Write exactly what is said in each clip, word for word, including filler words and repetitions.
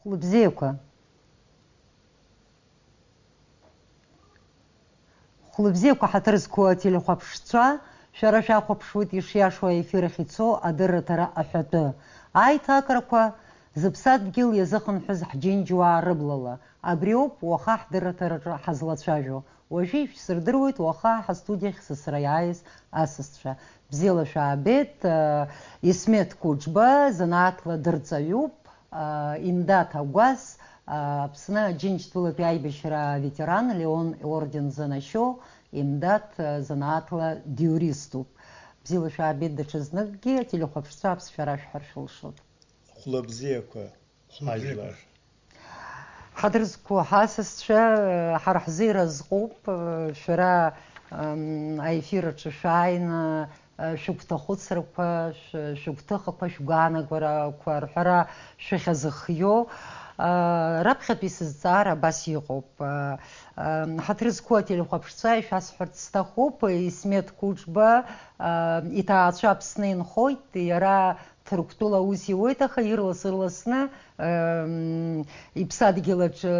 Хәлыбзиақәа. Хәлыбзиақәа, ҳаҭыр зқәу ателехәаԥшцәа, шәара шәахәаԥшуеит ишиашоу аефир ахь ицо адырраҭара аҳәатәы. Аиҭакрақәа зыԥсадгьыл иазыхынҳәыз ҳџьынџьуаа рыблала. Абриоуп уаха ҳдырраҭараҿы ҳазлацәажәо. Уажәы ишәсырдыруеит уаха ҳастудиахь сасра иааиз асасцәа. Бзиала шәаабеит, э, Исмеҭ Қәыџба, занааҭла дырҵаҩуп, э, Имдаҭ Агәас, э, Аԥсны Аџьынџьтәылатәи аибашьра аветеран, Леон иорден занашьоу Имдаҭ, э, занааҭла диуриступ. Бзиала шәаабеит даҽазныкгьы, ателехәаԥшцәа аԥсшәа рашәҳәар шәылшоит. Хәлыбзиақәа. Ҳажәлар. Ҳаҭыр зқәу ҳасасцәа, ҳара ҳзы иразҟуп, шәара, м, аефир аҿы шәааины, шәыгәҭахәыцрақәа, шә-, шәыгәҭыхақәа, шәгәаанагарақәа рҳәара шәахьазыхиоу. Раԥхьатәи сызҵаара абас иҟоуп. Ҳаҭыр зқәу ателехәаԥшцәа ишәасҳәарц сҭахуп, Исмеҭ Қәыџба иҭаацәа Аԥсны инхоит, иара Ҭырқәтәыла аус иуеит, аха ирлас-ырласны, ем, иԥсадгьыл аҿы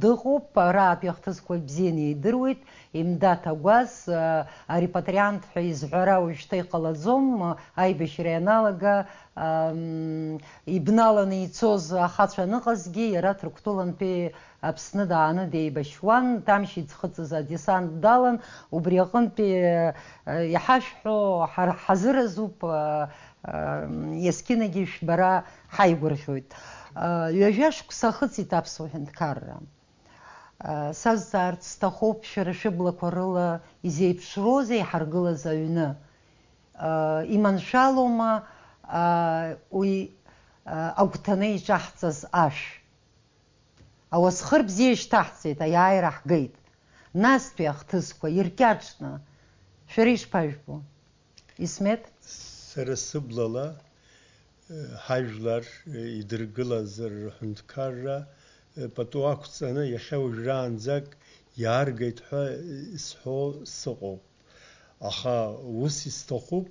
дыҟоуп, араатәи ахҭысқәа бзианы идыруеит, Имдаҭ Агәас, а, арепатриант ҳәа изҳәара уажәшьҭа иҟалаӡом, аибашьра ианалага, ам, ибналаны ицоз ахацәа аныҟазгьы, иара Ҭырқәтәылантәи Аԥсны дааны деибашьуан, Тамшь иӡхыҵыз адесант далан, убри аҟынтәи, э, иҳашәҳәо ҳар-, ҳазыразуп, э, э, есқьынагьы шәбара ҳаигәырӷьоит. Э, ҩажәа шықәса ахыҵит аԥсуа ҳәынҭқарра. Э, сазҵаарц сҭахуп, шәара шәыблақәа рыла изеиԥшроузеи иҳаргылаз аҩны? Э, иманшәалоума, э, уи, э, агәҭаны иҿаҳҵаз ашә? Ауасхыр бзиа ишьҭаҳҵеит, аиааира ҳгеит. Настәи ахҭысқәа иркьаҿны шәара ишԥажәбо? Исмеҭ? Сара сыблала, э, ҳажәлар, э, идыргылаз рҳәынҭқарра, э, пату ақәҵаны иахьа уажәраанӡак иааргеит ҳәа, э, исҳәо сыҟоуп. Аха ус исҭахуп,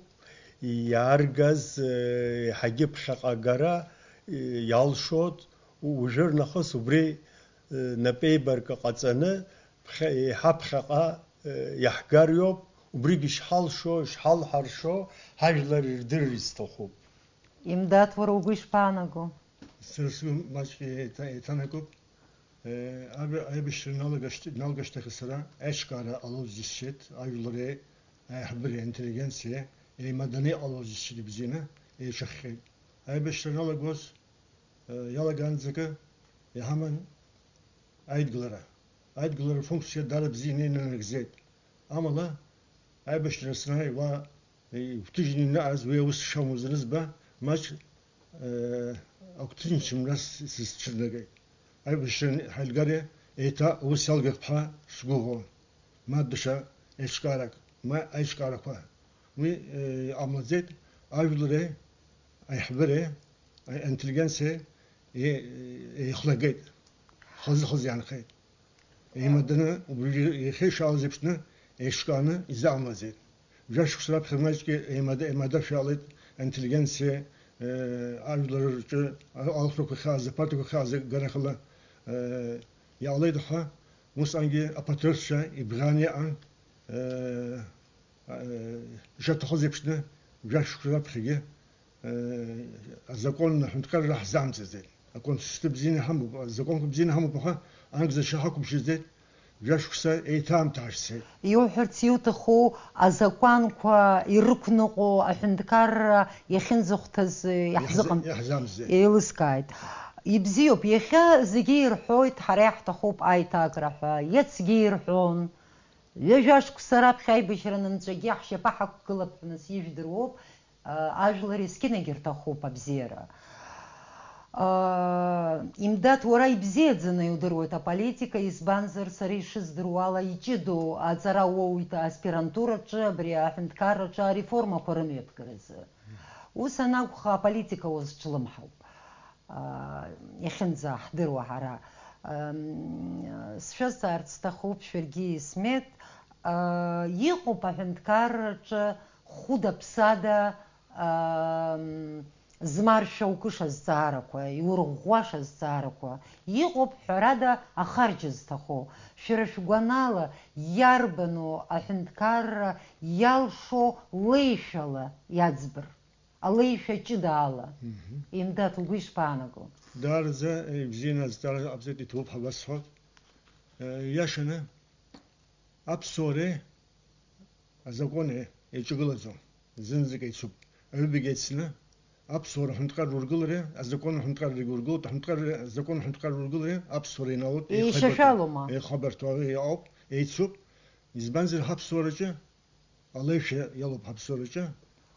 иааргаз, э, еиҳагьы ԥхьаҟа агара, э, иалшоит, уажәы рнахыс убри, э, напеибарка ҟаҵаны, ԥхьа-, еиҳа ԥхьаҟа, э, иаҳгариоуп, убригьы ишҳалшо, ишҳалҳаршо, ҳажәлар ирдырыр исҭахуп. Имдаҭ, уара угәы ишԥаанаго? Сара сгәы маҷк еиҭа-, еиҭанакып. Э, аб-, аибашьра налага-, налгашьҭахьы сара аиҿкаара ҟалоз џьысшьеит, ажәлари аиҳабыреи аинтеллигенциеи еимаданы иҟалоз џьысшьеит, ибзианы еиҿыххьеит. Аибашьра налагоз, э, иалаганӡакы иҳаман аидгылара. Аидгылара рфункциа дара бзианы инанагӡеит. Амала, аибашьра санааи уа игәҭыжьны инааз уи аус шамуаз анызба, маҷ, э, агәҭынчымра с-, сызцәырнагеит. Аибашьра ҳаилгар еиҭа аус иалгап ҳәа сгәыӷуан. Ма даҽа еиҿкаарак, ма аиҿкаарақәа. Уи, э, иҟамлаӡеит, ажәлари аиҳабыреи, аинтеллигенциеи е-, еихнагеит, хазы-хазы иаанхеит. Еимаданы, убри иахьа ишаауаз еиԥшны, еиҿкааны изаҟамлаӡеит. Жәа шықәса раԥхьа маҷк еимада-, еимадашәа иҟалеит аинтеллигенциа, э, ажәлар рҿы алхрақәа хьааз, апартиақәа хьааз аганахьала, э, иҟалеит, аха усҟангьы апатриотцәа ибӷаны иҟан, э, э, ишаҭахыз еиԥшны, жәа шықәса раԥхьагьы Э, азакәан аҳәынҭқарра ҳзамҵаӡеит. Аконституциа бзианы ҳамоуп, азакәанқәа бзианы ҳамоуп, аха анкьа зашьа ҳақәымшәаӡеит, жәа шықәса еиҭаамҭа ҳашьцеит. Иуҳәарц иуҭаху, азакәанқәа ирықәныҟәо аҳәынҭқарра иахьынӡахәҭаз, э, иаҳзыҟам-, иаҳзамҵаӡеит. Еилыскааит. Ибзиоуп, иахьа зегьы ирҳәоит, ҳара иаҳҭахуп аиҭакра ҳәа, иацгьы ирҳәон. Ҩажәа шықәса раԥхьа аибашьра нынҵәагьы ҳшьапы ҳақәгылап ҳәа нас ижәдыруоуп, ажәлар есқьынагь ирҭахуп абзиара. Имдаҭ, уара ибзиаӡаны иудыруеит аполитика, избанзар, сара ишыздыруа ала, иҷыдоу аҵара уоуит аспирантураҿы, абри аҳәынҭқарраҿы ареформақәа рымҩаԥгаразы. Ус анакәха, аполитика уазҿлымҳауп. аа, иахьынӡаҳдыруа ҳара. Ам, сшәазҵаарц сҭахуп шәаргьы, Исмеҭ, аа, иҟоуп аҳәынҭқарраҿы хәыда-ԥсада, ам, Змаршәа укыша азҵаарақәа, иурӷәӷәаша азҵаарақәа, иҟоуп, ҳәарада, ахарџь зҭаху. Шәара шәгәанала, иарбану аҳәынҭқарра иалшо леишәала иаӡбар, алеишәа ҷыдаала? Мгм. Имдаҭ, угәы ишԥаанаго? Даараӡа, э, ибзианы азҵаара ҟабҵеит, иҭабуп ҳәа басҳәап. Э, иашаны, аԥсуареи азакәани еиҿагылаӡом. Зынӡак еицуп. Аҩбагьы еицны, аԥсуара аҳәынҭқарра ургылареи азакәан аҳәынҭқаррагьы ургылоит, аҳәынҭқарра, азакәан аҳәынҭқарра ургылареи аԥсуара инаалоит, еихабарҭәуа, Еишьашәалоума? Еихабарҭәуа иҟоуп, еицуп. Избанзар, ҳаԥсуараҿы алеишәа иалоуп, ҳаԥсуараҿы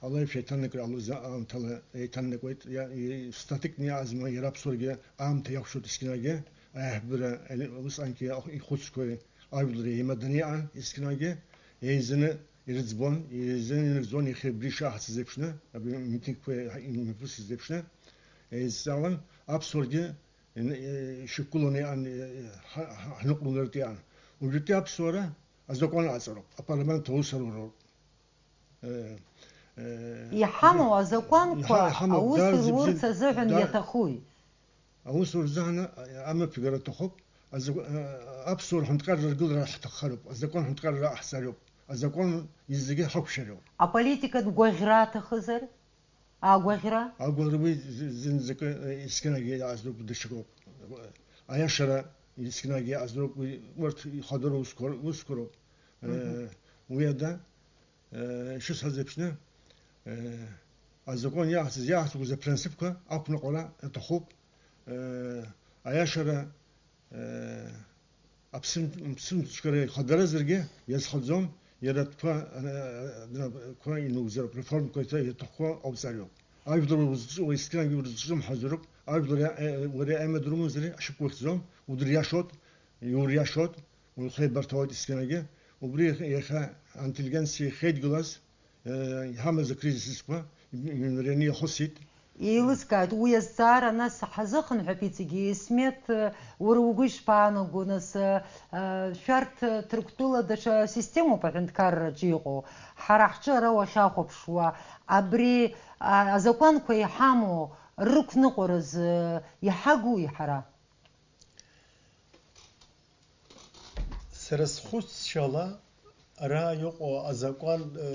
алеишәа еиҭанакра алоз аамҭала еиҭанакуеит, иа-, и-, статикны иаазма иара аԥсуарагьы аамҭа иақәшәоит есқьынагьы, аиаҳбыра али-, усҟангьы ахә-, ихәыцқәа ажәлар еимаданы иҟан есқьынагьы, еизаны ирыӡбон, еизаны инарӡуан, иахьа абри шаҳацыз еиԥшны, абри митингқәа имҩаԥысыз еиԥшны, еизҵаауан, аԥсуарагьы ин-, е-, ишьақәгыланы иҟан, е-, е-, ҳа-, ҳа-, ҳныҟәлалартә иҟан. Уажәтәи аԥсуара азакәан аҵароуп, апарламент аус аруроуп. Е, е, Иҳамоу азакәанқәа иҳа-, иҳамоу аус дараӡа рурц бзиа-, азыҳәан да-, иаҭахуи? Аус урзаҳаны амҩаԥгара аҭахуп. Азакә-, а-, аԥсуара ҳәынҭқарра ргылара ҳҭаххароуп. Азакәан ҳәынҭқарра аҟаҳҵариоуп. Азакәан зегьы ҳақәшәариоуп. Аполитикатә гәаӷьра аҭахызар? Агәаӷьра? Агәаӷьра уи зы-, зынӡакы, э, есқьынагьы иаазлоуп, даҽакоуп. Аиашара есқьынагьы иаазлоуп, уи урҭ ихадоу усқәа, усқәа роуп. Э, Мгм. Уи ада, э, ишысҳәаз еиԥшны, э, азакәан иаҳҵаз, иаҳҭахыз апринципқәа ақәныҟәара аҭахуп. Э, аиашара, э, аԥсым-, аԥсымҭәқәа рхадаразаргьы иазхаӡом, иара атәқәа, э, аднапқәа инугӡароуп, реформқәа иҭа-, иаҭахқәа ҟауҵариоуп. Ажәлар урызҿ-, уи есқьынагьы урызҿлымҳазароуп, ажәлар иа-, э, уара аимадара умазари ашьапқәа ухьӡом, удыриашоит, иуриашоит, Уи лхеибарҭәоит есқьынагьы. Убри иахьа, иахьа аинтеллигенциа иахьеидгылаз, э, иҳамаз акризисқәа иҩнраны иахысит. Еилыскааит, уи азҵаара нас ҳазыхынҳәып иҵегьы. Есмеҭ, э, уара угәы ишԥаанаго, нас, э, э, шәарҭ, э, Ҭырқәтәыла даҽа системоуп аҳәынҭқарраҿы иҟоу. Ҳара ҳҿы ара уахьахәаԥшуа, абри, а, азакәанқәа иҳамоу рықәныҟәаразы иҳагуи ҳара? Сара схәыцшьала, ара иҟоу азакәан, э,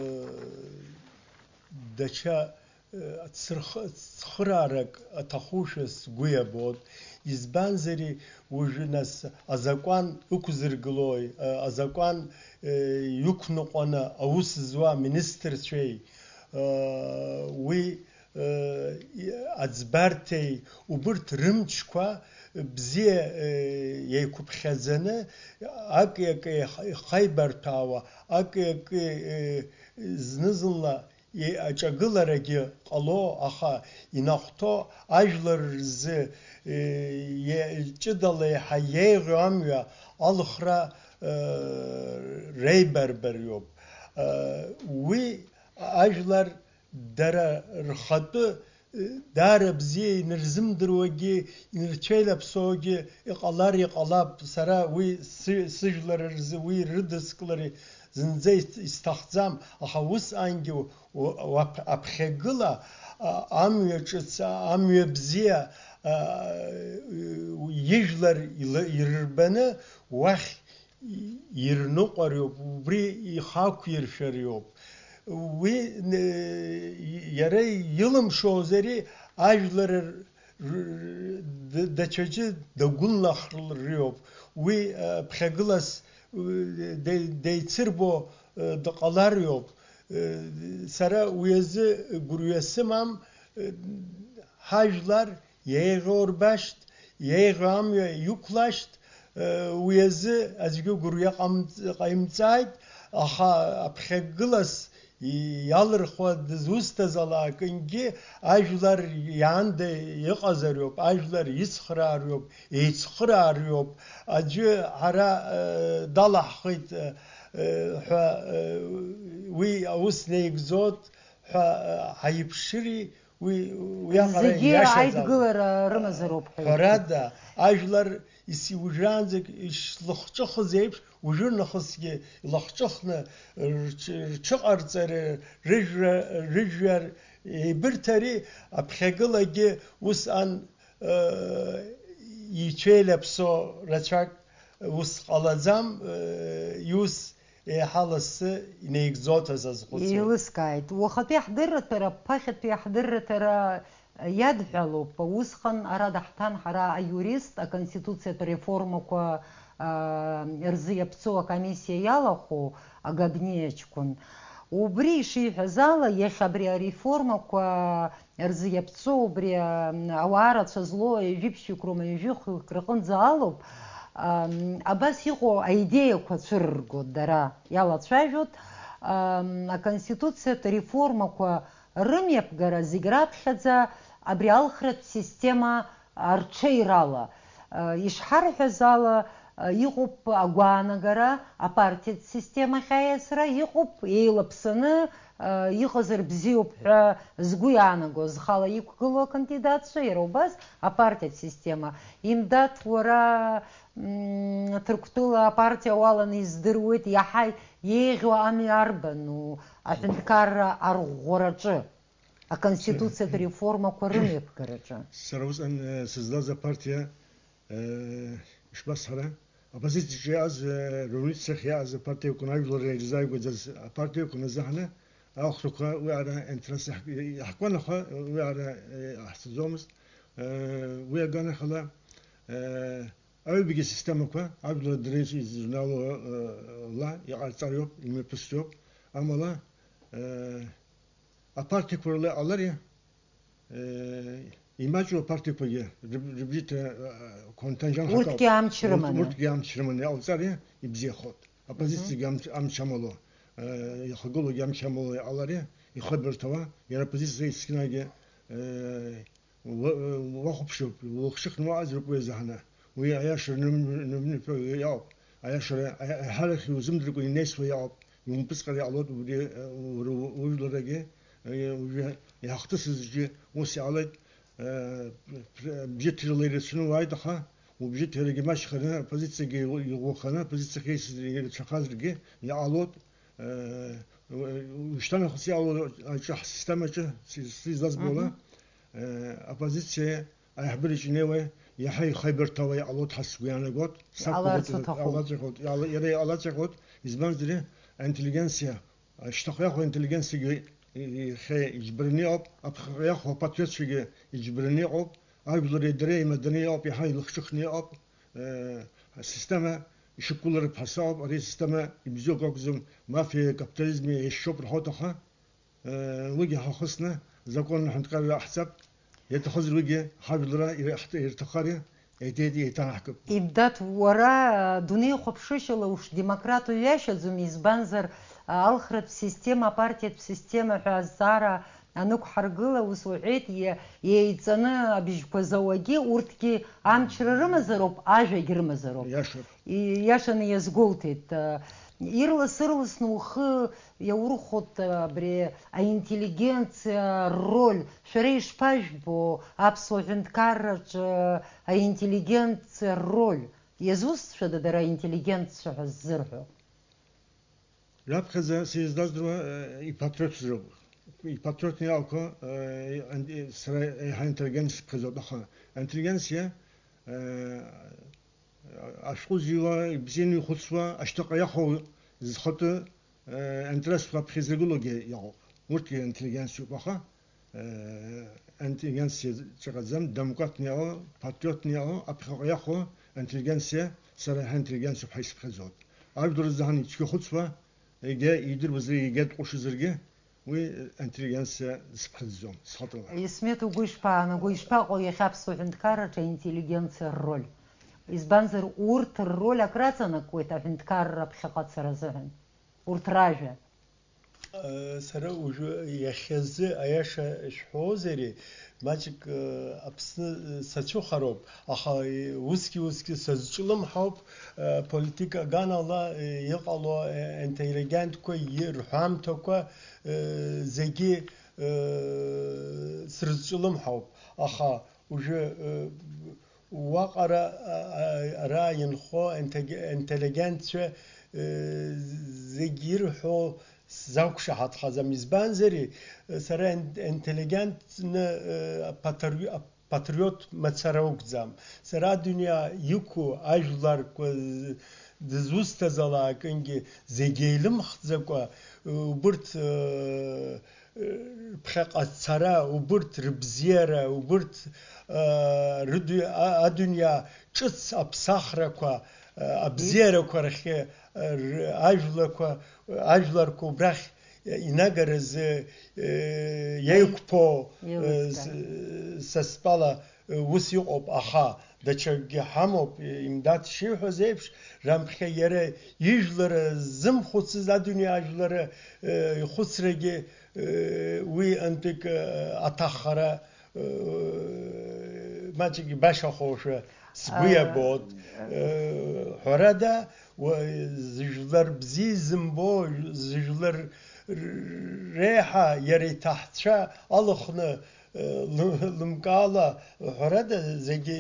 даҽа, э, цырх-, цхыраарак аҭахушәа сгәы иабоит. Избанзари, уажәы нас азакәан ықәзыргылои, э, азакәан, э, иқәныҟәаны аус зуа аминистрцәеи, э, уи э, аӡбарҭеи убырҭ рымчқәа бзиа, э, еиқәыԥхьаӡаны, аки-аки ихаибарҭәаауа, аки-аки, э, зны-зынла аҿагыларагьы ҟало, аха инахәҭоу ажәлар рзы, э, е-, ҷыдала еиҳа еиӷьу амҩа алхра, э, реибарбариоуп. Э, уи ажәлар дара рхатәы, э, даара бзиа инырзымдыруагьы, инырцәеилаԥсоугьы иҟалар иҟалап. Сара уи сы-, сыжәлар рзы уи рыдыскылара зынӡа ис-, исҭахӡам, аха усҟангьы у-, уаԥ-, аԥхьагыла, а, амҩа ҿыц, а, амҩа бзиа, а, ижәлар ила-, ирырбаны уахь ирныҟәариоуп, убри ихақәиршәариоуп. Уи, э, иара илымшозари, ажәлар р-, р-, д-, даҽаӡәы дагәылнахрыриоуп. Уи, э, ԥхьагылас, э, де-, деицырбо, э, дҟалариоуп. Э, сара уи азы гәырҩа сымам, э, ҳажәлар Иеиӷьу рбашт, иеиӷьу амҩа иқәлашт, уи азы аӡәгьы гәырҩа ҟамҵ-, ҟаимҵааит, аха аԥхьагылас иалырхуа дызусҭазаалакгьы ажәлар иаанда иҟазариоуп, ажәлар ицхраариоуп, еицхраариоуп, аӡәы ҳара, э, далаҳхит, э, э, ҳәа, э, уи аус неигӡоит ҳәа, э, ҳаиԥшыри, Уи, уи аҟара зегьы иашаӡам. Аидгылара рымазароуп ҳәа. Ҳәарада, ажәлар ис-, уажәраанӡагь ишзлахҿыхыз еиԥш, уажәы нахысгьы илахҿыхны рҽ-, рҽыҟарҵара, рыжәра, рыжәҩар, Ибырҭ ари аԥхьагылагьы усҟан, э, ицәеиляԥсо рацәак ус ҟалаӡам, э, иус еиҳа лассы инеигӡоҭаз азхәыцуеит. Еилыскааит. Уахатәи ҳдырраҭара, ԥахьатәи ҳдырраҭара иадҳәалоуп. Усҟан ара даҳҭан ҳара аиурист, аконституциатә реформақәа, а, рзы иаԥҵоу акомиссиа иалахәу Агабниа ҷкәын. Убри ишиҳәаз ала, иахьа абри ареформақәа рзы иаԥҵоу, убри, а, ауаа рацәа злоу ҩажәи ԥшьҩык роума ҩажәи хәҩык рҟынӡа алоуп, а, абас иҟоу аидеиақәа цәырыргоит дара, иалацәажәоит, а, аконституциатә реформақәа рымҩаԥгара зегь раԥхьаӡа абри алхратә система арҽеирала, э, ишҳарҳәаз ала, э, иҟоуп агәаанагара, апартиатә системахь аиасра, иҟоуп еилаԥсаны, э, иҟазар бзиоуп ҳәа згәы иаанаго, зхала иқәгылоу акандидатцәа, иара убас апартиатә система. Имдат, уара, м, Ҭырқәтәыла апартиа уаланы издыруеит, иаҳа еиӷьу амҩа арбану аҳәынҭқарра арӷәӷәараҿы? Аконституциатә реформақәа рымҩаԥгараҿы. Сара усҟан, э, сызлаз апартиа, э, ишбасҳәара, аоппозициаҿы иааз, э, револиуциахь иааз апартиақәа, ажәлар ирзааигәаӡаз апартиақәа назаҳаны, алхрақәа уи ара интерес иаҳ-, иаҳкуан, аха уи ара, э, иаҳцаӡомызт. Э, уи аганахьала, э, аҩбагьы асистемақәа, ажәлар дреиуа изыжәнало, э, ла иҟарҵариоуп, имҩаԥысриоуп. Амала, э, апартиақәа рыла иҟалари, э, имаҷу апартиақәагьы рыб-, рыбжьы ҭа-, э, контингент ҳәа акоуп. Урҭгьы амч рыманы. Урҭ-, урҭгьы амч рыманы иҟалҵари, ибзиахоит. Мгм. Аппозициагьы амч, амч амало, э, ихагылоугьы амч амало иҟалари, ихыбырҭауа, иара аппозициа есқьынагьы, э, уа-, уахәаԥшып, улахҿыхны уаҟазароуп уи азаҳаны. Уи аиашара ным-, нымҩаԥо иҟоуп. Аиашара, аи-, аиҳарахь иузымдыркәа инеисуа иҟоуп. Иумпыҵҟьар иҟалоит убри, э, уара у-, ужәларагьы, э, уажәы иҳахҭысызгьы ус иҟалеит, э, бжьыҭирала ирацәаны уааит, аха убжьыҭирагьы маҷханы, аппозициагьы иӷәӷәаханы, аппозициахь еисыз ирацәахазаргьы иҟалоит, э, у-, ушьҭа нахыс иҟало аҿы, ҳсистемаҿы, си-, сизлазбо ала, Мгм. э, аппозициа аиҳабыраҿы инеиуа иаҳа ихаибарҭәаауа иҟалоит ҳәа сгәы иаанагоит. Сакәхоит, Иҟаларц уҭахуп. Иҟалаҵәахоит, иҟала-, иара иҟалаҵәахоит, избанзар, аинтеллигенциа, ашьҭахьҟа иахо аинтеллигенциагьы и-, и-, иахьа иџьбараны иҟоуп, аԥхьаҟа иахо апатриотцәагьы иџьбараны иҟоуп, ажәлари дареи еимаданы иҟоуп, иаҳа илахҿыхны иҟоуп, э, асистема ишықәгыларатә ҳасаб ауп, ари асистема ибзиоуп акәӡам, мафиеи акапитализми еишьцәоуп рҳәоит, аха, э, уигьы ҳахысны, законны аҳәынҭқарра ҟаҳҵап, иаҭахызар уигьы ҳажәлара ираҳҭ-, ирҭахари, еиҭеит, еиҭанаҳкып. Имдат, уара, дунеихәаԥшышьала ушдемократ уҩашьаӡом, избанзар, алхратә система, апартиатә система ҳәа азҵаара анықәҳаргыла, ус уҳәеит, иа-, еиҵаны абжьқәа зауагьы, урҭгьы амчра рымазароуп, ажәагь рымазароуп. Иашоуп. И-, иашаны иазгәоуҭеит. Ирлас-ырласны ухы иаурхәоит абри аинтеллигенциа рроль. Шәара ишԥажәбо аԥсуа ҳәынҭқарраҿы аинтеллигенциа рроль? Иазусҭцәада дара аинтеллигенццәа ҳәа ззырҳәо? Раԥхьаӡа сизлаздыруа, э, ипатриотизм ауп. Ипатриотны иалху, э, анти-, сара еиҳа интеллигенциа сыԥхьаӡоуп, аха аинтеллигенциа, э, ашәҟәы зыҩуа, ибзианы ихәыцуа, ашьҭахьҟа иахәо зхатәы, э, аинтересқәа аԥхьа изыргылогьы иҟоуп. Урҭгьы аинтеллигенциоуп, аха, э, аинтеллигенциа ҿаҟаӡам, демократны иҟоу, патриотны иҟоу, аԥхьаҟа иахәо аинтеллигенциа, сара еиҳа интеллигенциоуп ҳәа исыԥхьаӡоит. Ажәлар рзы ҳан ицқьа ихәыцуа, егьа идыруазар, егьа дҟәышызаргьы, уи аинтеллигенциа дсыԥхьаӡаӡом, схаҭала. Исмет, угәы ишԥаанаго, ишԥаҟоу иахьа аԥсуа ҳәынҭқарраҿы аинтеллигенциа рроль? Избанзар, урҭ рроль акраҵанакуеит аҳәынҭқарра аԥхьаҟа ацара азыҳәан. Урҭ ражәа. Э, сара уажәы иахьазы аиаша шәҳәозари, маҷк, э, Аԥсны, э, сацәыхароуп, аха, э, усгьы-усгьы сазҿлымҳауп, э, политика аганала, э, иҟало, э, интеллигентқәа, и-, рҳәамҭақәа, э, зегьы, э, срызҿлымҳауп, аха уажәы, э, уаҟара, а, а, ара инхо интег-, интеллигентцәа, э, зегь ирҳәо сзақәшаҳаҭхаӡам, избанзар, сара ин-, интеллигентны, э, патри-, патриот мацара акәӡам. Сара адунеи иқәу ажәларқәа з-, дызусҭаз ала акынгьы зегь еилымхӡакәа, убырҭ, э, рԥхьаҟа цара, убырҭ рыбзиара, убырҭ, э, рыду-, а-, адунеи ҿыц аԥсахрақәа, э, абзиарақәа рахьы, э, р-, ажәлақәа, ажәларқәа убрахь инагаразы, э, иеиқәԥо, э, еилыскаа. С-, са стәала, э, ус иҟоуп, аха даҽакгьы ҳамоуп, э, имдат шиҳәоз еиԥш, раԥхьа иара ижәлар ззымхәыцыз адунеи ажәлар, э, ихәыцрагьы, э, уи антәык, э, аҭаххара, э, маҷк ибашахошәа сгәы А, иабоит. Э, ҳәарада, уа-, зыжәлар бзиа изымбо, зыжәлар р-, реиҳа иара иҭаҳцәа алыхны, э, лы-, лымкаала, ҳәарада, зегьы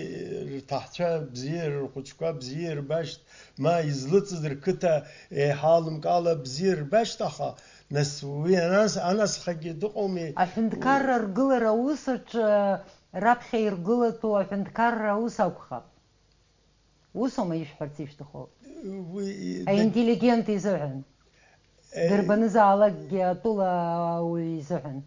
рҭаҳцәа бзиа, рхәыҷқәа бзиа ирбашт, ма излыҵыз рқыҭа еиҳа лымкаала бзиа ирбашт, аха нас уи анас-, анасхагьы дыҟоуми. Аҳәынҭқарра ргылара аус аҿы раԥхьа иргылатәу аҳәынҭқарра аус акәхап. Усоума ишәҳәарц ишәҭаху? Уи, Аинтеллигент изыҳәан. Э, дырбанызаалакгьы атәыла ауаҩы изыҳәан.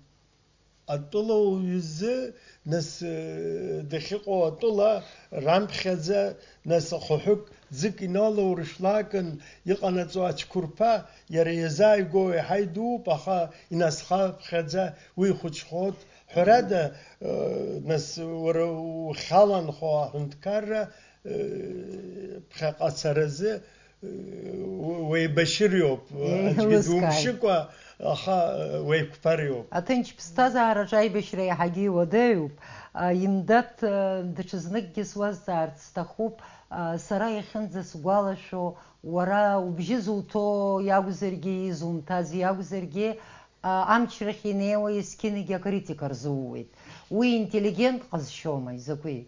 Атәылауаҩ изы, нас, э, дахьыҟоу атәыла рамԥхьаӡа, нас, ахәыҳәык ӡык иналоурышәлакын иҟанаҵо ацәқәырԥа, иара иазааигәоу еиҳа идууп, аха инасхаԥхьаӡа уи ихәыҷхоит. Ҳәарада, э, нас, уара ухьаланхо аҳәынҭқарра, э, ԥхьаҟа царазы, э, у-, уеибашьыриоуп, аӡәгьы Еилыскааит. Думшьыкәа, аха, э, уеиқәԥариоуп. Аҭынч ԥсҭазаараҿы аибашьра иаҳагьы иуадаҩуп. А, имдат, э, даҽазныкгьы суазҵаарц сҭахуп. А, сара иахьынӡасгәалашәо, уара убжьы зуҭо иакәзаргьы, изумҭаз иакәзаргьы, а, амчрахь инеиуа есқьынагьы акритика рзууеит. Уи интеллигент ҟазшьома, изакәи?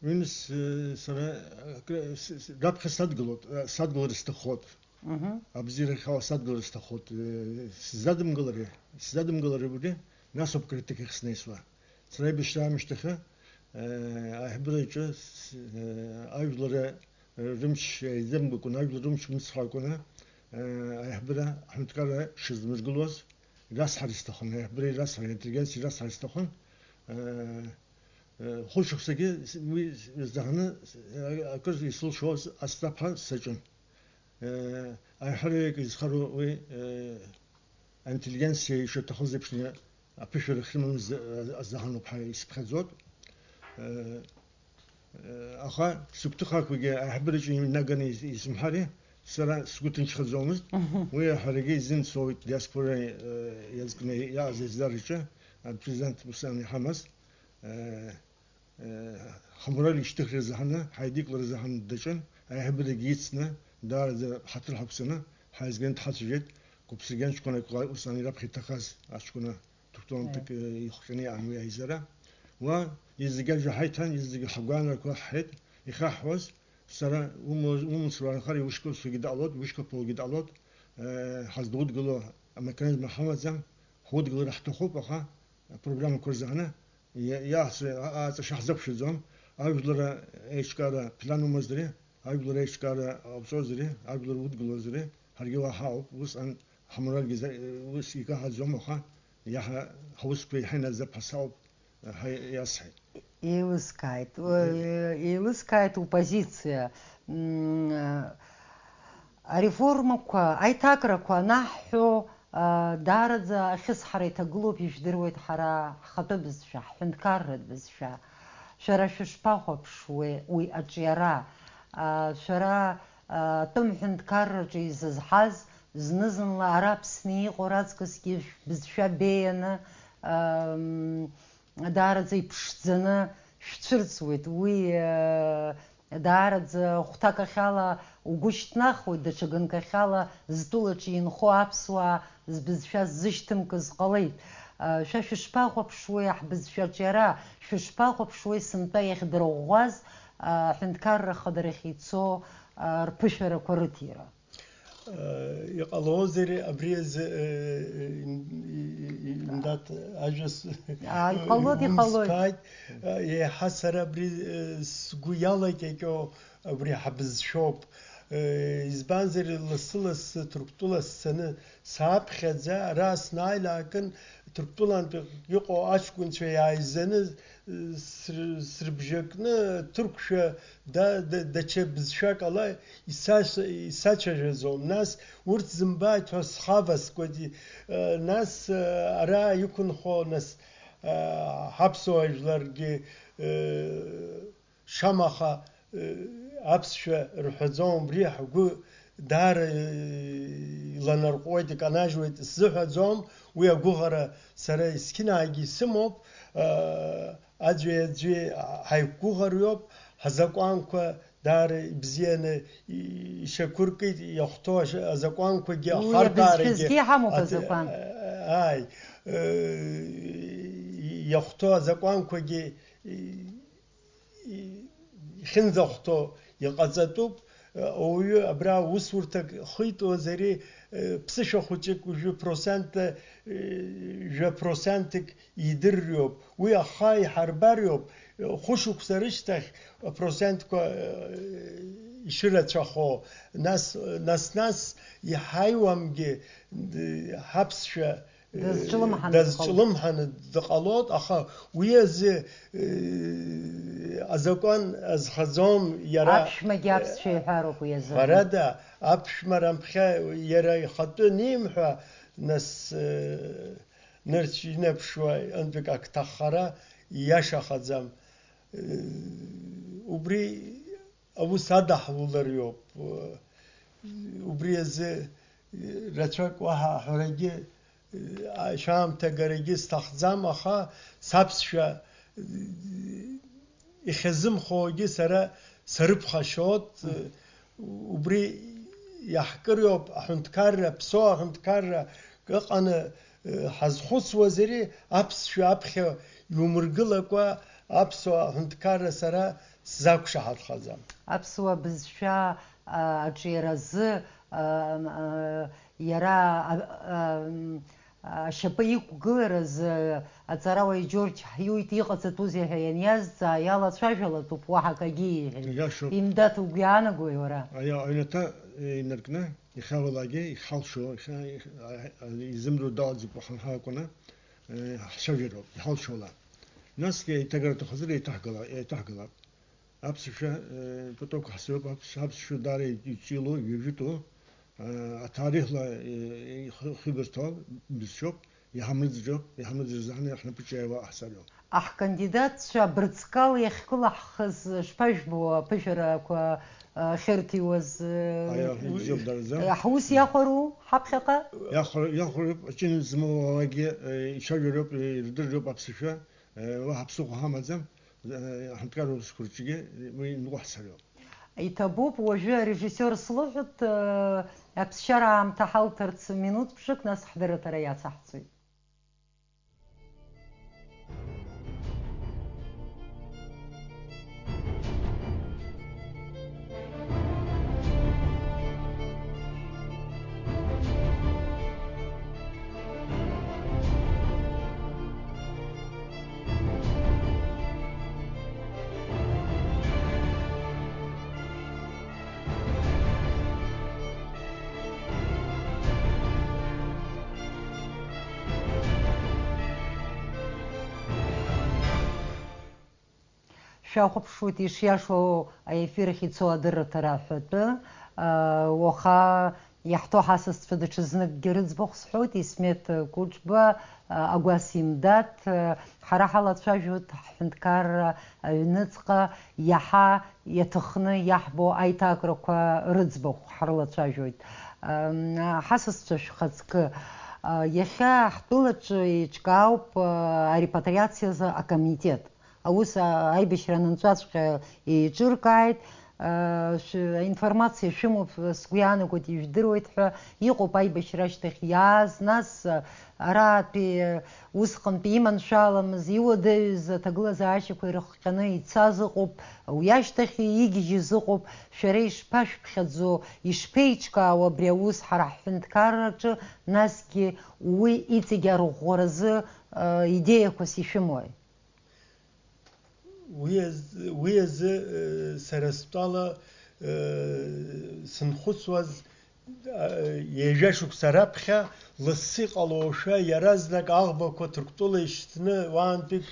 Ҩымз, э, сара, акры, с-, с-, раԥхьа садгылоит, э, садгылар сҭаххоит. Мгм. Абзиарахь ала садгылар сҭаххоит. Э, сзадымгылари, сзадымгылари убри, нас ауп критикахь снеисуа. Сара аибашьра аамышьҭахьы, э, аиҳабыраҿы с-, э, ажәлар, э, рымч еизымкәакәаны, ажәлар рымч мыцхәакәаны, э, аиҳабыра аҳәынҭқарра шазмыргылоз расҳар исҭахын, аиҳабыра ирасҳар, аинтеллигенциа ирасҳар исҭахын. Э, Хәышықәсагьы уи здаҳаны акыр исылшоз асҭаԥҳа саҿын. Аиҳараҩык изхароу уи аинтеллигенциа ишаҭахыз еиԥшны аԥышәара ахьрымамыз аздаҳаноуп ҳәа исыԥхьаӡоит. Аха сыгәҭыхақәагьы аиҳабыраҿы инаганы исымҳәари, сара сгәы ҭынчхаӡомызт. Уи ҳарагьы изын соуит диаспора иазкны иааз еизараҿы апрезидент ус иҳамаз. Ҳамораль ишьҭыхра азы ҳаны, ҳаидикылара азы ҳаны даҿын, аиҳабырагьы ицны, даараӡа ҳаҭыр ҳақәҵаны, ҳаизганы дҳацәажәеит, Кәыԥсыргьан ҷкәынак ла-, усҟан ираԥхьа иҭахаз аҷкәына докторантәык, Аиа. Ихҟьаны иаан уи аизара. Уа, иҵегь ажәа ҳаиҭан, иҵегь ҳгәаанагақәа ҳҳәеит, ихаҳҳәоз, сара умур-, умуцура анхар иушьклаԥсуагьы даҟалоит, ушьклаԥуагьы даҟалоит, ҳаздудгыло амеханизм ҳамаӡам, ҳудгылара ҳҭахуп, аха апрограммақәа рзы ҳаны, Иа-, иаҳцәа-, а-, аҵа шаҳзақәшәаӡом, ажәлар еиҿкаара ԥлан умазари, ажәлар еиҿкаара ҟауҵозари, ажәлар удгылозари, ҳаргьы уа ҳауп, усҟан ҳаморальгьы за-, ус икаҳаӡом, аха иаҳа ҳусқәа иҳанаӡап ҳәа сауп, ҳәа иасҳәеит. Еилыскааит, Мгм. Еилыскааит упозициа. М, ареформақәа, аиҭакрақәа анаҳҳәо, Даараӡа ахьысҳара иҭагылоуп, ижәдыруеит, ҳара ҳхатәы бызшәа, ҳҳәынҭқарратә бызшәа. Шәара шәышԥахәаԥшуеи уи аҿиара? Шәара атәым ҳәынҭқарраҿы изызҳаз, зны-зынла ара Аԥсны иҟоу раҵкысгьы шәбызшәа беианы, даараӡа иԥшӡаны шәцәырҵуеит. Уи, э, даараӡа хәҭакахьала угәы шьҭнахуеит, даҽа ганкахьала зтәылаҿы инхо аԥсуаа збызшәа ззышьҭымкыз ҟалеит. Э, шәа шәышԥахәаԥшуеи ҳбызшәаҿиара? Шәышԥахәаԥшуеи сынтәа иахьдырӷәӷәаз, э, аҳәынҭқарра ахадарахь ицо, а, рԥышәарақәа рыҭира. Э, иҟалозар абри азы, э, им-, и-, и-, имдат ажәа с-, А, иҟалоит, иҟалоит. Умсқааит. Э, еиҳа сара абри, э, сгәы иалакьакьо абри ҳабызшәоуп. Э, избанзар, лассы-лассы Ҭырқәтәыла сцаны сааԥхьаӡа, ара снааилаакын, Ҭырқәтәылантәи иҟоу аҷкәынцәа иааизаны, э, ср-, срыбжьакны, ҭырқәшәа, да-, да-, даҽа бызшәак ала исаша-, исацәажәаӡом. Нас урҭ зымбааит ҳәа схаваскуеит. Э, нас, э, ара иқәынхо, нас, э, ҳаԥсуа жәларгьы, э, шамаха, э, аԥсшәа рҳәаӡом, убри ҳгәы даара, э, иланарҟәуеит, иканажьуеит, сзыҳәаӡом, уи агәыӷара сара есқьынаагьы исымоуп, э, аӡәи аӡәи ҳаиқәгәыӷырҩоуп, ҳазакәанқәа даара ибзианы и-, ишьақәыркит, иахәҭоу аша-, азакәанқәагьы, Уи ахарҭәаарагьы абызшәазгьы иҳамоуп аҭ-, азакәан. Ааи, э, иахәҭоу азакәанқәагьы и-, и-, ихьынӡахәҭоу иҟаҵатәуп. Ауаҩы абра усурҭак хитуазари, э, ԥсышәа хәыҷык, жәа процент, э, жәа процентык идырриоуп. Уи аха иҳарбариоуп, э, хәышықәса рышьҭахь апроцентқәа, э, ишырацәахо. Нас, нас, нас иҳаиуамгьы, д-, ҳаԥсшәа, э, Дазҿлымҳаны дазҿлымҳаны дыҟалоит, аха уи азы, э, азакәан азхаӡом иара. Аԥшәмагьы аԥсшәа иҳәароуп уи азы. Ҳәарада, аԥшәма рамԥхьа иара ихатәы анимҳәа, нас, э, нырцә инаԥшуа антәик ак ҭаххара ииашахаӡам. Э, убри аус адаҳулариоуп. Убри азы, э, рацәак уаҳа аҳәарагьы, э, ашәаамҭагарагьы сҭахӡам, аха саԥсшәа, э, ихьазымхогьы сара сарыԥхашьоит. Убри иаҳкыриоуп аҳәынҭқарра, аԥсуа аҳәынҭқарра ыҟаны, э, ҳазхәыцуазари, аԥсшәа аԥхьа иумыргылакәа аԥсуа аҳәынҭқарра сара сзақәшаҳаҭхаӡам. Аԥсуа бызшәа, а, аҿиаразы, а, а, иара, а, а, ашьапы иқәгылараз, а, аҵарауаҩ Џьорџь Ҳиуит иҟаҵатәузеи ҳәа ианиазҵаа, иалацәажәалатәуп, уаҳа акагьы ииҳәеит. Иашоуп. Имдаҭ угәы иаанагои уара? Аиа, аҩнаҭа, э, инаркны, ихьаауалакгьы, ихьалшо, ихьа-, ихьа-, а, а, изымдыруа далаӡоуп, уаҳа ҳакәны, э, ҳцәажәароуп, иҳалшола. Насгьы аиҭагара аҭахызар еиҭаҳгала-, еиҭаҳгалап. Аԥсшәа, э, поток ҳасроуп, аԥс-, аԥсшәа даара иҿиало, иҩажәитәу, э, аҭаарихла, э, ихы-, ихыбырҭоу бызшәоуп, иҳамырӡәӡәоуп, иҳамырӡәӡәаны ҳнапы ҿиауа ҳцароуп. Аҳкандидатцәа абырҵкала иахькылаҳхыз шԥажәбо, аԥышәарақәа, э, ахьырҭиуаз, э, Аиа, ибзиоуп, дараӡа. Ҳус иахәару ҳаԥхьаҟа? Иахәар-, иахәароуп, аҷын змоу уаагьы, э, ицәажәароуп, э, ирдырроуп аԥсшәа, э, уаҳа ԥсыхәа ҳамаӡам. Аҳәынҭқарра усқәа рҿгьы уи иныҟәаҳцароуп. Иҭабуп, уажәы арежиссиор слыҳәоит, э, аԥсшьара аамҭа ҳалҭарц минуҭ ԥшык, нас ҳдырраҭара иацаҳҵоит. Шәахәаԥшуеит ишиашоу аефир ахь ицо адырраҭара аҳәатәы. Уаха иаҳҭо ҳасасцәа даҽазныкгьы рыӡбахә сҳәоит, Исмет Кәыҿба, Агәас Имдаҭ, ҳара ҳалацәажәоит ҳҳәынҭқарра аҩныҵҟа иаҳа иаҭахны иаҳбо аиҭакрақәа рыӡбахә ҳрылацәажәоит. Ҳасасцәа шәхаҵкы, иахьа ҳтәылаҿы еиҿкаауп арепатриациазы акомитет. Аус аибашьра анынҵәаҵәҟьа еиҿыркааит. Аинформациа шәымоуп, сгәы иаанагоит, ижәдыруеит ҳәа. Иҟоуп аибашьра ашьҭахь иааз, нас, аратәи, усҟантәи иманшәаламыз, иуадаҩыз аҭагылазаашьақәа ирыхҟьаны ицаз ыҟоуп, уи ашьҭахь игьежьыз ыҟоуп. Шәара ишԥашәыԥхьаӡо, ишԥеиҿкаау абри аус ҳара ҳҳәынҭқарраҿы, насгьы уи иҵегь арӷәӷәаразы, идеиақәас ишәымои? Уи азы, уи азы, э, сара стәала, э, сынхәыцуаз, э, ҩажәа шықәса раԥхьа лассы иҟалошәа, иаразнак аӷбақәа Ҭырқәтәыла ишьҭны, уаантәик,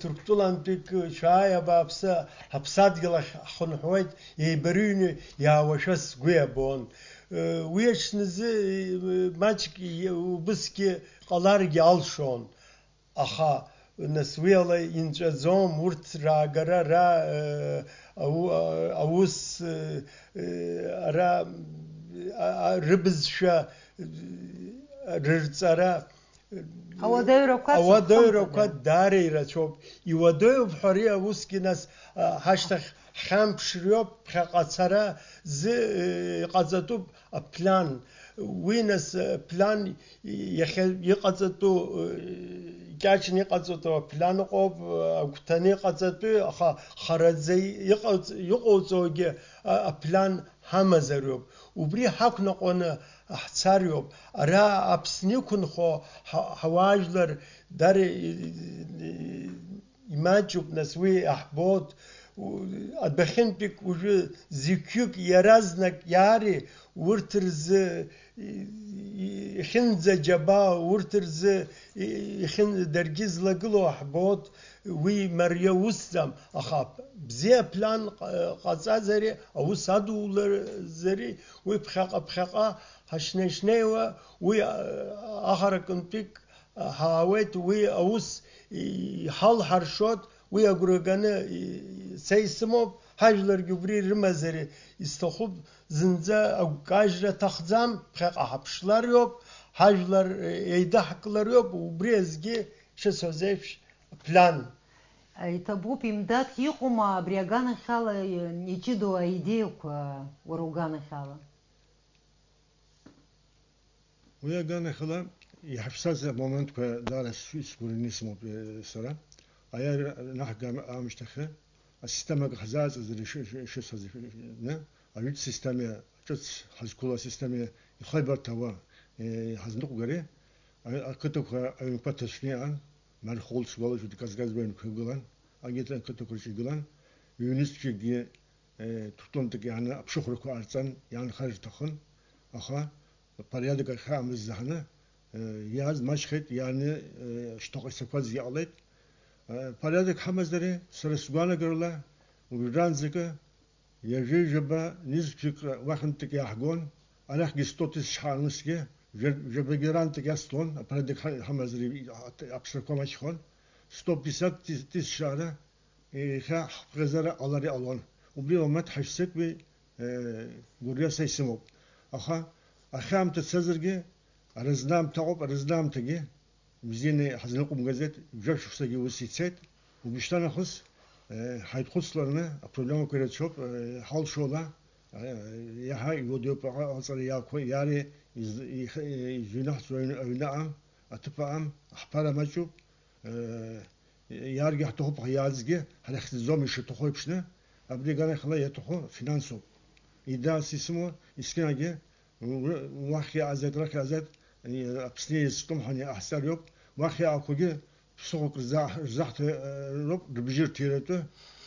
Ҭырқәтәылантәик, шәааи, абааԥсы, ҳаԥсадгьыл ахь ҳхынҳәуеит, еибарыҩны иаауашәа сгәы иабон. Э, уи аҽнызы, э, маҷк и-, убысгьы ҟаларгьы алшон. Аха, нас, уи ала инҵәаӡом, урҭ раагара, ра-, э, ау-, аус, э, э, ара, а, а, рыбызшәа, э, рырҵара, э, Ауадаҩрақәа ауадаҩрақәа цәырхымҵӡеит. Даара ирацәоуп. Иуадаҩуп ҳәа ари аусгьы, нас, а, ҳашьҭахь ҳхьамԥшриоуп, ԥхьаҟа ацара зы, э, иҟаҵатәуп. Аплан, уи нас, аплан иахьа иҟаҵатәу, икьаҿны иҟаҵатәу аплан ыҟоуп, агәҭаны иҟаҵатәу, аха хараӡа иҟаҵ-, иҟоуҵогьы а-, аплан ҳамазароуп. Убри ҳақәнаҟәаны ҳцариоуп. Ара Аԥсны иқәынхо ҳа-, ҳауаажәлар дара и-, и-, Имаҷуп, нас, уи аҳбот, у-, адәахьынтәик уажәы зықьҩык иаразнак иаари, урҭ рзы и-, и-, ихьынӡаџьабаа, урҭ рзы и-, ихьын-, даргьы злагылоу аҳбот, уи мариа усӡам, аха бзиа план ҟа-, ҟаҵазари, аус адулазари, уи ԥхьаҟа-ԥхьаҟа ҳашнеи-шнеиуа, уи, а-, ахаракынтәик ҳаауеит, уи аус иҳалҳаршоит, уи агәра ганы, и-, са исымоуп, ҳажәларгьы убри рымазар исҭахуп, зынӡа агәкажьра аҭахӡам, ԥхьаҟа ҳаԥшлариоуп, ҳажәлар еидаҳклариоуп, убри азгьы, шысҳәаз еиԥш, план. Иҭабуп, имдаҭ иҟоума абри аганахьала иҷыдоу аидеиақәа, уара уганахьала? Уи аганахьала иҳаԥсаз амоментқәа даара сгәырҩаны исымоуп, э, сара. Аиааира анаҳга аамышьҭахьы, асистема акы ҳзааҵазар иши-, иши-, ишысҳәаз, ны, ажәытә система, ҿыц ҳазқәыло асистема ихаибарҭауа, э, ҳазныҟәгари, а-, ақыҭақәа аҩнқәа ҭацәны иҟан, Мархәыл сгәалашәоит, Каз-Каз аҩнқәа игылан, егьырҭ ақыҭақәа рҿы игылан, ҩнызқьҩыкгьы Ҭырқәтәылантәык иааны аԥшыхәрақәа ҟарҵан, иаанхар рҭахын, аха апориадок ахьаамыз заҳаны, иааз маҷхеит, иааны, шьҭахьҟа исақәаз иҟалеит. Апориадок ҳамазари, сара сгәаанагарала, уажәраанӡакы ҩажәи жәаба нызқьҩык уахьынтәык иааҳгон, арахьгьы сто тысяч ҳаан усгьы, жәа-, жәабагьы раантәык иасҭон, апориадок ҳа-, ҳамазар аԥсрақәа маҷхон, сто пятьдесят тысяч ара, иахьа ҳԥхьаӡара ҟалар иҟалон. Убри уамак ҳаҩсықәби, э, гәырҩа са исымоуп. Аха ахьаамҭа цазаргьы, аразнаамҭа ыҟоуп, аразнаамҭагьы бзианы ҳазныҟәымгаӡеит, жәаф шықәсагьы ус ицеит. Уажәшьҭа нахыс, э, ҳаидхәыцлараны апроблемақәа ирацәоуп, э, ҳалшола, э, иаҳа иуадаҩуп аҟ-, аҟаҵара иаақәа, иари из-, их-, э, изыҩнаҳҵо аҩны, аҩны аҟам, аҭыԥ аҟам, аҳԥара маҷуп, э, Иаргьы ҳҭахуп, аха иаазгьы ҳара иаҳзыӡом ишаҭаху еиԥшны, абри аганахьала иаҭаху финансоуп. Идаас исымоу, есқьынагьы, уахь иаазеит, арахь иаазеит, Аԥсны иазҿлымҳаны иҟаҳҵариоуп, уахь иаақәагьы ԥсыхәак рзаҳ-, рзаҳҭароуп, рыбжьы рҭиратәы,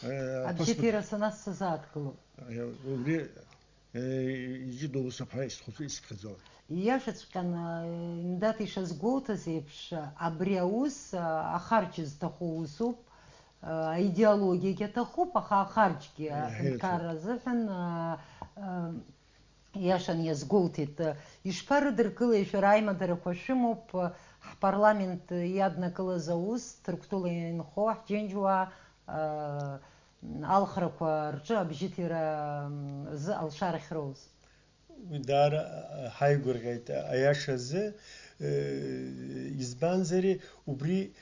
э, Абжьы паспорт. Ҭира санас сазааҭгылоуп. Э, убри Иҷыдоу ус аԥҳа исхәыцуа исыԥхьаӡо. Ииашаҵәҟьаны, имдаҭ ишазгәоуҭаз еиԥш, абри аус, ахарџь зҭаху усуп, аидеологиагьы аҭахуп, аха ахарџьгьы Иаҳа аҳәынҭқарра азыҳәан, ииашаны иазгәоуҭеит. Ишԥарыдыркылеи шәара, аимадарақәа шәымоуп, ҳпарламент иаднакылаз аус, Ҭырқәтәыла инхо ҳџьынџьуаа, алхрақәа рҿы абжьыҭира, м, зы алшара ахьроуз. Уи даара, а, ҳаигәырӷьеит, аиашазы, Избанзари, убри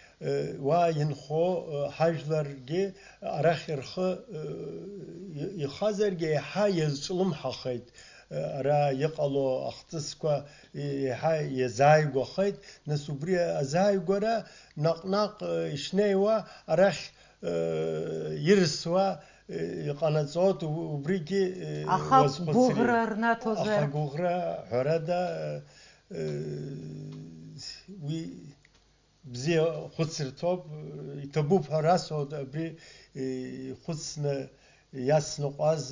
уа инхо ҳажәларгьы арахь рхы ихазаргьы еиҳа иазҿлымҳахеит, ара иҟало ахҭысқәа еиҳа иазааигәахеит, нас убри азааигәара наҟ-наҟ ишнеиуа арахь ирсуа иҟанаҵоит, убригьы Аха уазхәыцри. Гәыӷра рнаҭозар? Аха гәыӷра, ҳәарада, уи бзиа хәыцырҭоуп, иҭабуп ҳәа расҳәоит, абри ихәыцны иацныҟәаз,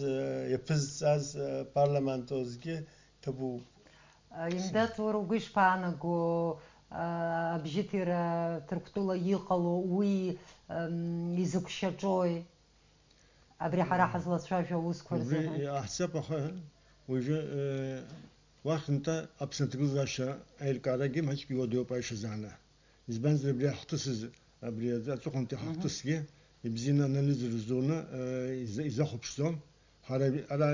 иаԥызҵаз апарламентозгьы ҭабуп. Имдаҭ, уара угәы ишԥаанаго, абжьыҭира Ҭырқәтәыла иҟало, уи изықәшьаҿои? Абри ҳара ҳазлацәажәо аусқәа рзыҳәан. Убри иаҳҵап, аха уажәы, э, уахьынтәа Аԥсны аҭагылазаашьа аилкаарагьы маҷк иуадаҩуп аиашазы аана. Избанзар, абри ҳахҭысыз, абри аҵыхәантәи Мгм. ҳахҭысгьы ибзианы анализ рызуны, э, иза-, изахәаԥшӡом. Ҳара ари-, ара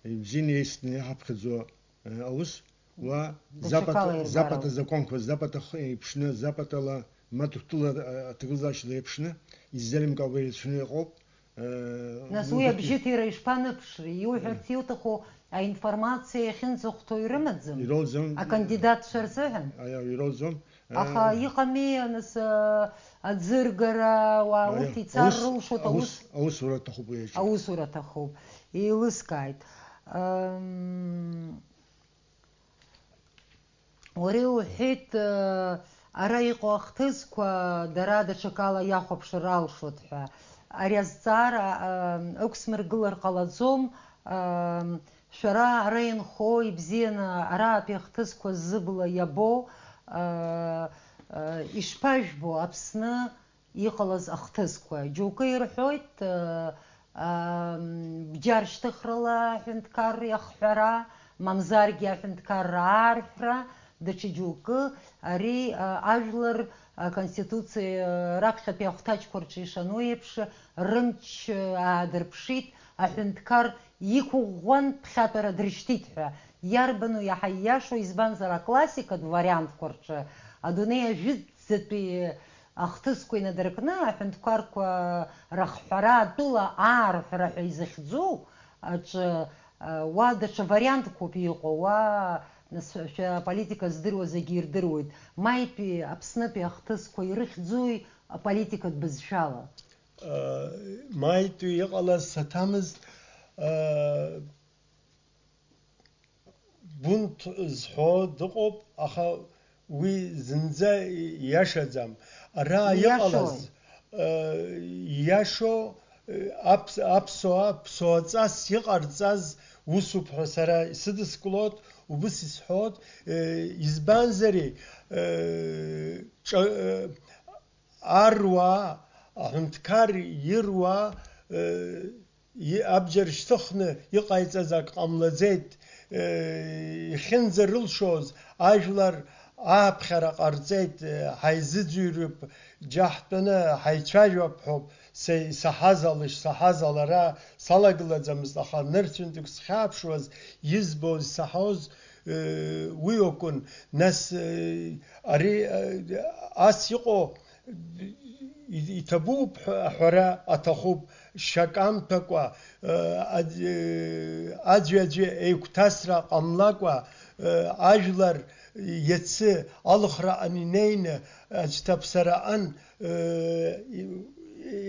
ибзианы иеицны иҳаԥхьаӡо, э, аус, уа Даҽакала запад, ирбароуп. Запад азакәанқәа, запад ахы еиԥшны, западала ма Ҭырқәтәыла, э, аҭагылазаашьа еиԥшны иззеилымкаауа ирацәаны иҟоуп. Э, Нас уи убырҭ абжьыҭира ишԥаныԥшри? Иуҳәарц иуҭаху аинформациа иахьынӡахәҭоу ирымаӡам? Иролӡом. Акандидатцәа рзыҳәан? Аиа, иролӡом. Аха Э, иҟами, нас, э, аӡыргара, уа Аиа, урҭ ицар аус, рылшоит, аус, аус. Аусура аҭахуп уи аҿы. Аусура аҭахуп. Еилыскааит. Ам, Уара иуҳәеит, ара иҟоу ахҭысқәа дара даҽакала иахәаԥшыр алшоит ҳәа. Ари азҵаара, ам, ықәсмыргылар ҟалаӡом, ам, шәара ара инхо, ибзианы араатәи ахҭысқәа зыбла иабо, а, а, ишԥажәбо, Аԥсны иҟалаз ахҭысқәа. Џьоукы ирҳәоит, ы, ы, бџьар шьҭыхрала аҳәынҭқарра иахҳәара, мамзаргьы аҳәынҭқарра аарҳәра, даҽа џьоукы ари, ы, ажәлар, ы, Конституциа раԥхьатәи ахәҭаҷқәа рҿы ишану еиԥш, рымч, ы, аадырԥшит, аҳәынҭқар иқәыӷәӷәан, ԥхьатәара дрышьҭит ҳәа. Иарбану иаҳа ииашоу, избанзар, аклассикатә вариантқәа рҿы адунеи ажәытәӡатәи ахҭысқәа инадыркны, аҳәынҭқарқәа рахҳәара атәыла аарҳәра ҳәа изыхьӡу аҿы, уа даҽа вариантқәоуп иҟоу, уа, нас, шәа аполитика здыруа зегьы ирдыруеит. Маитәи Аԥснытәи ахҭысқәа ирыхьӡуи аполитикатә бызшәала? Маитәи иҟалаз саҭамызт, бунт зҳәо дыҟоуп, аха уи зынӡа ииашаӡам. Ара иҟалаз, Ииашои? Ииашоу, аԥс-, аԥсуаа ԥсуаҵас иҟарҵаз усуп ҳәа сара исыдыскылоит, убыс исҳәоит, избанзари, ҿа-, аруаа, аҳәынҭқар ируаа, э, и-, абџьар шьҭыхны иҟаиҵаз ак ҟамлаӡеит, э, ихьынӡарылшоз ажәлар ааԥхьара ҟарҵеит, э, ҳаизыӡырҩып, џьаҳтәаны ҳаицәажәап ҳәоуп, са исаҳаз ала, ишсаҳаз ала ара салагылаӡамызт, аха нырцәынтәык схьааԥшуаз, избоз, исаҳоз, э, уи акәын. Нас, э, ари, э, ас иҟоу, и-, иҭабуп ҳәа аҳәара аҭахуп, шьакамҭәакәа, э, аӡ-, э, аӡәи-аӡәи еиқәҭасра ҟамлакәа, э, ажәлар иацы алхраҟны инеины, аӡә ҭаԥсараҟын, э, и-,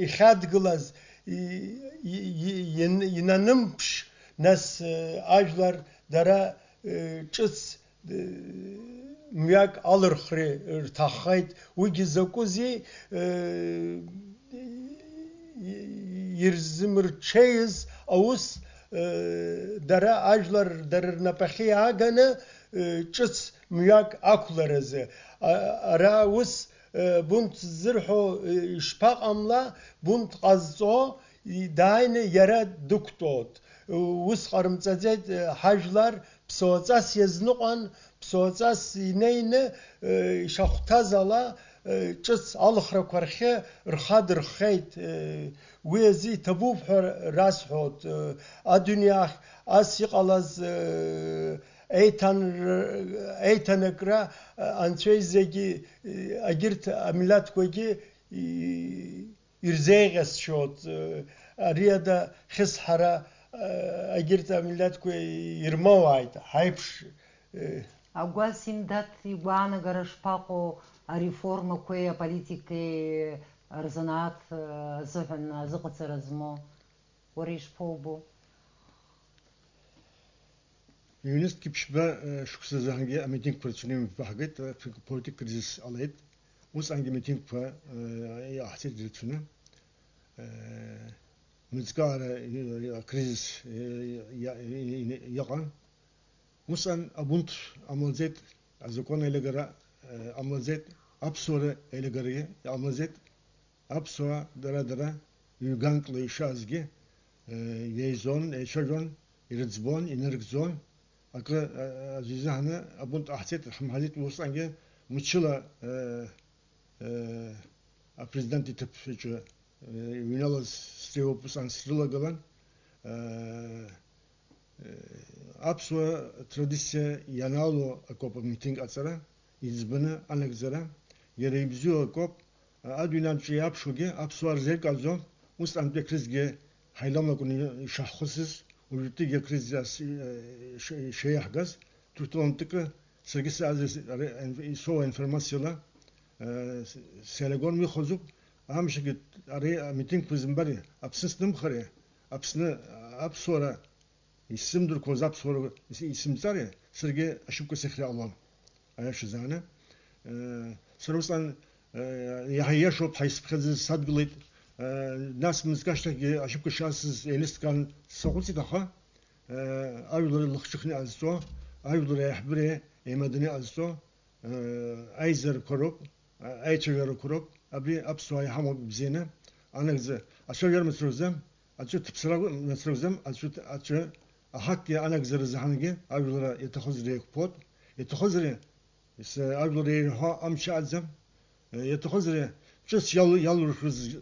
ихьадгылаз, и-, и-, и-, ин-, инанымԥш, нас, э, ажәлар дара, э, ҿыц мҩак алырхра рҭаххеит, уигьы закәызеи, ирзымырҽеиз аус, дара ажәлар дара рнапахьы иааганы, ҿыц мҩак ақәларазы. Ара ус, бунт ззырҳәо ишԥаҟамла, бунт ҟазҵо, дааины иара дықәтәоит. Ус ҟарымҵаӡеит, ҳажәлар ԥсуаҵас иазныҟәан, ԥсуаҵас инеины, э, ишахәҭаз ала, э, ҿыц алхрақәа рхы рхадырххеит, э, уи азы иҭабуп ҳәа расҳәоит, э, адунеи ахь ас иҟалаз, э, еиҭанр-, еиҭанакра, а, анцәа изегьы, а, агьырҭ амилаҭқәагьы, и-, ирзеиӷьасшьоит, а, ари ада хьысҳара, а, агьырҭ амилаҭқәа ирмоуааит, ҳаиԥш, а. Агәас Имдаҭ игәаанагара шԥаҟоу ареформақәеи аполитикеи рзанааҭ, а, азыҳәан азыҟаҵара змоу? Уара ишԥоубо? Ҩнызқьи ԥшьба, э, шықәса азыҳәангьы амитингқәа рацәаны имҩаԥаҳгеит, э, политик кризис ҟалеит. Усҟангьы амитингқәа, э, иҟаҳҵеит ирацәаны. Э, мыӡкаара, э, акризис, э, иа-, и-, и-, иҟан. Усҟан абунт ҟамлаӡеит, азакәан аилыргара, э, ҟамлаӡеит, аԥсуара аилыргарагьы иҟамлаӡеит. Аԥсуаа дара-дара ҩганкла ишаазгьы, э, еизон, еицәажәон, ирыӡбон, инарыгӡон. Акы, э, аӡәы изыҳәаны абунт ҟаҳҵеит, ҳамҳәаӡеит, усҟангьы мчыла, э, э, апрезидент иҭыԥ аҿы, э, иҩналаз сҵеиуп, усҟан срылагылан. Э, Аԥсуа традициа ианаало акоуп амитинг аҵара, иӡбаны анагӡара, иара ибзиоу акоуп, адунеи аҿы иааԥшуагьы аԥсуаа рзеилкааӡом, усҟантәи акризгьы ҳаиламлакәны ишаҳхысыз, уажәтәигьы акризис ас-, ш-, шеиаҳгаз, ҭырқәтәылантәыкы саргьы саазар, ара, исоуа информациала, э, с-, сеилагон, ихәаӡоуп, амшагьы ари амитингқәа зымбари, Аԥсны снымхари, Аԥсны аԥсуара исзымдырқәоз аԥсуара ис-, исымҵари, саргьы ашьапқәа сыхьра ҟалон, аиаша зааны. Э, сара усҟан, э, иаҳа ииашоуп ҳәа исыԥхьаӡаз садгылеит. Э, нас мызкы ашьҭахьгьы ашьапқәа шасыз еилыскаан саҟәыҵит, аха, э, ажәлар лыхшыхны иҟазҵо, ажәлар аиҳабыреи еимаданы иҟазҵо, э, аизарақәа роуп, а-, аицәажәарақәа роуп. Абри аԥсуаа иҳамоуп ибзианы. Анагӡа, ацәажәара мацаразы, аӡәы ҭыԥсра мацаразы, аӡәы, аӡәы аҳақгьы анагӡара заҳангьы ажәлара иаҭахызар еиқәԥоит. Иаҭахызар, ес-, ажәлар еиҳәо амч аӡам. Иаҭахызар, ҿыц иал-, иалуршозгьы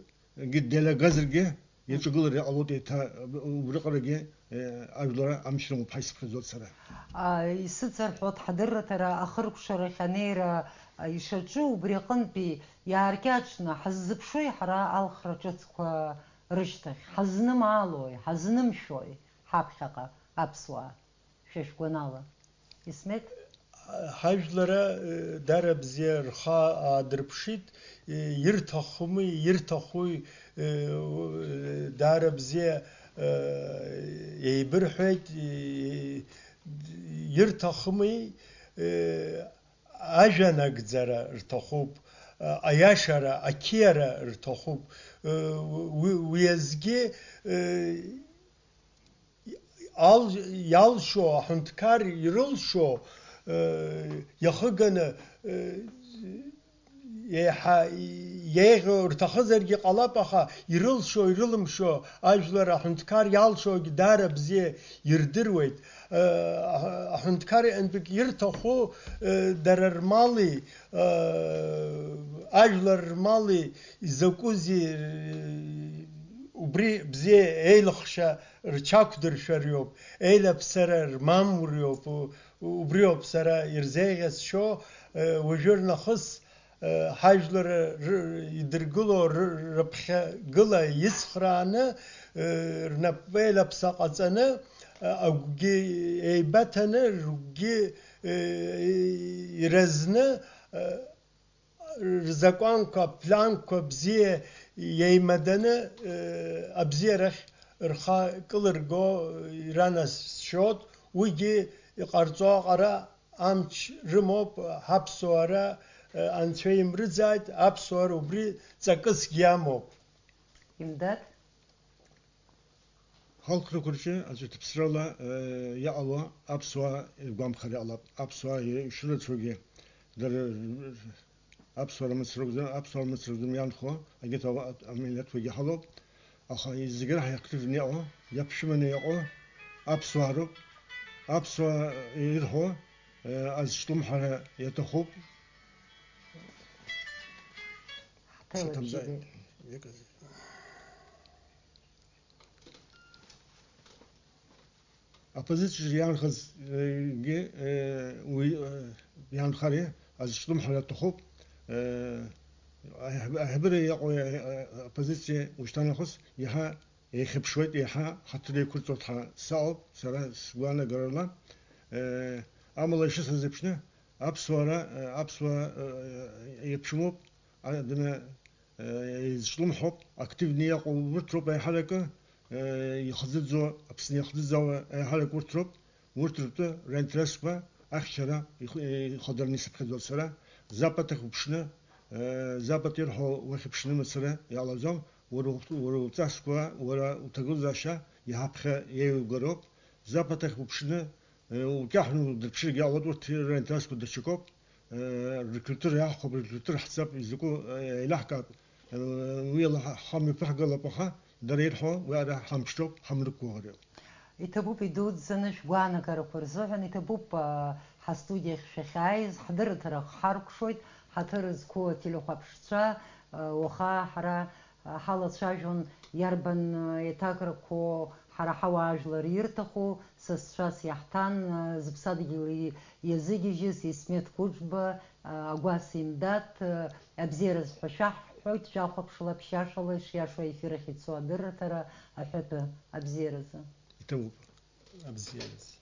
деилагазаргьы, иаҿагылар иҟалоит еиҭа убриаҟарагьы, э, ажәлар амч рымоуп ҳәа исыԥхьаӡоит сара. А, исыҵарҳәоит ҳадырраҭара ахыркәшарахь анеира, а, ишаҿу, убри аҟынтәи иааркьаҿны ҳаззыԥшуи ҳара алхра ҿыцқәа рышьҭахь? Ҳазнымаалои, ҳазнымшәои ҳаԥхьаҟа аԥсуаа? Шәа шәгәанала. Исмеҭ? Ҳажәлара, э, дара бзиа рхы аадырԥшит, э, ирҭахыми, ирҭахуи, э, дара бзиа, э, еибырҳәеит, э, ирҭахыми, э, ажәа нагӡара рҭахуп, э, аиашара, ақьиара рҭахуп, э, уи, уи азгьы, э, ал-, иалшо, аҳәынҭқар ирылшо, э, иахыганы, э, еиҳа еиӷьу рҭахызаргьы ҟалап, аха ирылшо, ирылымшо ажәлар аҳәынҭқар иалшогьы даара бзиа ирдыруеит. Э, аҳ-, аҳәынҭқар ентәык ирҭаху, э, дара рмали, э, ажәлар рмали изакәызеи, э, убри бзиа еилыхшьа рҽақәдыршәариоуп, еилаԥсара рмамуриоуп, у-, убриоуп сара ирзеиӷьасшьо, э, уажәы рнахыс, э, ҳажәлар ры-, идыргыло ры-, рыԥхьагыла ицхрааны, э, рнапеилаԥса ҟаҵаны, э, агәгьы еибаҭаны, ргәгьы, э, иразны, э, рзакәанқәа, апланқәа бзиа иеимаданы, э, абзиарахь рхы кылырго иранасшьоит, уигьы иҟарҵо аҟара амч рымоуп, ҳаԥсуара, э, анцәа имрыӡааит, аԥсуара убри ҵакысгьы амоуп. Имдаҭ? Ҳалхрақәа рҿы аӡәы ҭыԥсрала, э, иҟало аԥсуаа иргәамԥхар иҟалап. Аԥсуаа ишырацәоугьы, дара, аԥсуаа рымацара акәӡам, аԥсуаа рымацара акәӡам иаанхо, егьырҭ ау-, амилаҭқәагьы ҳалоуп. Аха зегьы раҳа иахҭыжьны иҟоу, иаԥшәыманы иҟоу аԥсуаа роуп. Аԥсуаа ирҳәо, э, азҿлымҳара иаҭахуп. Ҳҭелыбжьагеит. Саҭамзааит. Аппозициаҿы иаанхаз, э, гьы, э, уи, э, иаанхари азҿлымҳара аҭахуп. Э, аиҳаб-, аиҳабыра иаҟоу, э, аппозициа ушьҭанахыс иаҳа еихьыԥшуеит, иаҳа ҳаҭыр еиқәырҵоит ҳәа саҟоуп, сара сгәаанагарала. Э, амала ишысҳәаз еиԥшны, аԥсуара, э, аԥсуаа, э, еиԥшымоуп, а, дна, э, изҿлымҳауп, активны иҟоу урҭ роуп аиҳаракы, э, ихӡыӡо, Аԥсны ихӡыӡаауа аиҳарак урҭ роуп, урҭ ртәы раинтересқәа ахьчара ихы-, ихадараны исыԥхьаӡоит сара, Запад ахь уԥшны, э, Запад ирҳәо уахь уԥшны мацара иалаӡом, уара ух-, уара уҵасқәа, уара уҭагылазаашьа иаҳа ԥхьа еилугароуп, Запад ахь уԥшны, э, укьаҳәны удырԥшыргьы ҟалоит, урҭ раинтересқәа даҽакоуп. Э, рекрутер иаҳхәап, рекрутер ҳцап, изакәу, э, еилаҳкаап. Э, уи ала ҳа-, ҳамҩаԥаҳгалап, аха дара ирҳәо, уи ара ҳамԥшроуп, ҳамрықәгәыӷроуп. Иҭабуп идуӡӡаны шәгәаанагарақәа рзыҳәан, иҭабуп, а, ҳастудиахь шәахьааиз, ҳдырраҭара хҳаркәшоит, ҳаҭыр зқәу ателехәаԥшцәа, а, уаха ҳара, а, ҳалацәажәон иарбан, а, еиҭакрақәоу ҳара ҳауаажәлар ирҭаху, сасцәас иаҳҭан, а, зыԥсадгьыл и-, иазыгьежьыз Исмет Кәыҿба, а, Агәас Имдаҭ, а, абзиараз ҳәа шәаҳҳәоит, шәахәаԥшла ԥшьашала ишиашоу аефир ахь ицо адырраҭара аҳәатәы абзиаразы. Иҭабуп. Абзиараз.